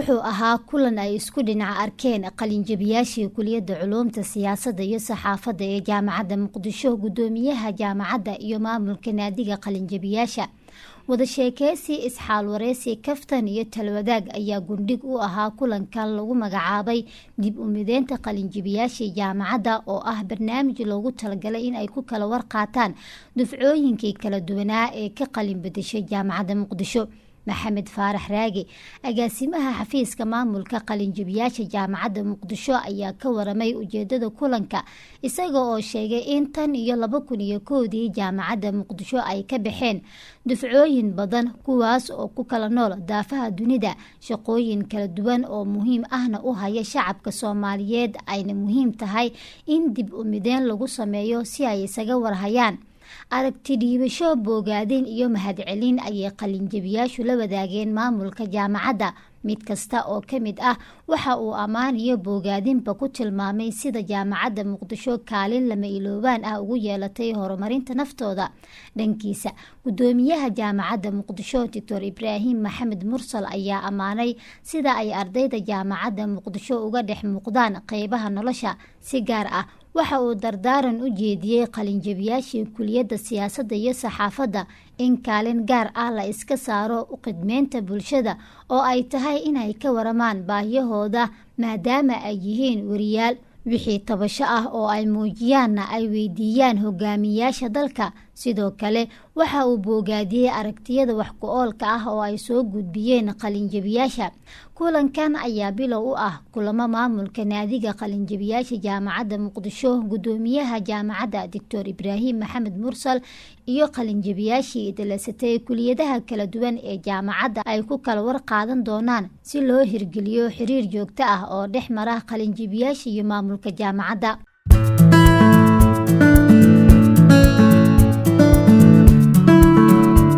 Wuxuu ahaa kulan ay isku dhinaca arkeen qalinjabiyaashii kuliyadda culuumta siyaasadda iyo saxaafadda ee Jaamacadda Muqdisho, gudoomiyaha jaamacadda iyo maamulka naadiga qalinjabiyaasha. Wada sheekeysi, isxaalwareysi, kaftan iyo talwadaag ayaa gundhig u ahaa kulankan lagu magacaabay dib u mideynta qalinjabiyaashii jaamacadda, oo ah barnaamij loogu talagalay in ay ku kala warqaataan dufcooyinkii kala duwanaa ee ka qalin bedeshay Jaamacadda Muqdisho. Maxamed Faarax Raage, agaasimaha xafiiska maamulka qalinjabiyaasha Jaamacadda Muqdisho, ayaa ka waramay ujeedada kulanka, isaga oo sheegay in tan iyo 2001-dii Jaamacadda Muqdisho ay ka baxeen dufcooyin badan, kuwaas oo ku kala nool daafaha dunida, shaqooyin kala duwan oo muhiim ahna u haya shacabka Soomaaliyeed, ayna muhiim tahay in dib u mideyn lagu sameeyo si ay isaga warhayaan. Aragti dhiibasho, boogaadin iyo mahadcelin ayay qalinjabiyaashu la wadaageen maamulka jaamacadda. Mid kasta oo ka mid ah waxa uu ammaan iyo boogaadinba ku tilmaamay sida Jaamacadda Muqdisho kaalin lama iloobaan ah ugu yeelatay horumarinta naftooda. Dhankiisa, gudoomiyaha Jaamacadda Muqdisho, Doctor Ibraahim Maxamed Mursal, ayaa ammaanay sida ay ardayda Jaamacadda Muqdisho uga dhex muuqdaan qeybaha nolosha. Si gaar ah waxa uu dardaaran u jeediyey qalinjabiyaashii kuliyadda siyaasadda iyo saxaafadda in kaalin gaar ah la iska saaro u khidmeynta bulshada, oo ay tahay inay ka waramaan baahiyahooda maadaama ay yihiin wariyaal, wixii tabasho ah oo ay muujiyaanna ay weydiiyaan hogaamiyaasha dalka. Sidoo kale waxa uu boogaadiyey aragtiyada wax ku-oolka ah oo ay soo gudbiyeen qalinjabiyaasha. Kulankan ayaa bilow u ah kulamo maamulka naadiga qalinjabiyaasha Jaamacadda Muqdisho, gudoomiyaha jaamacadda Doctor Ibraahim Maxamed Mursal iyo qalinjabiyaashii idilasatay kuliyadaha kala duwan ee jaamacadda ay ku kala warqaadan doonaan, si loo hirgeliyo xiriir joogto ah oo dhex mara qalinjabiyaasha iyo maamulka jaamacadda.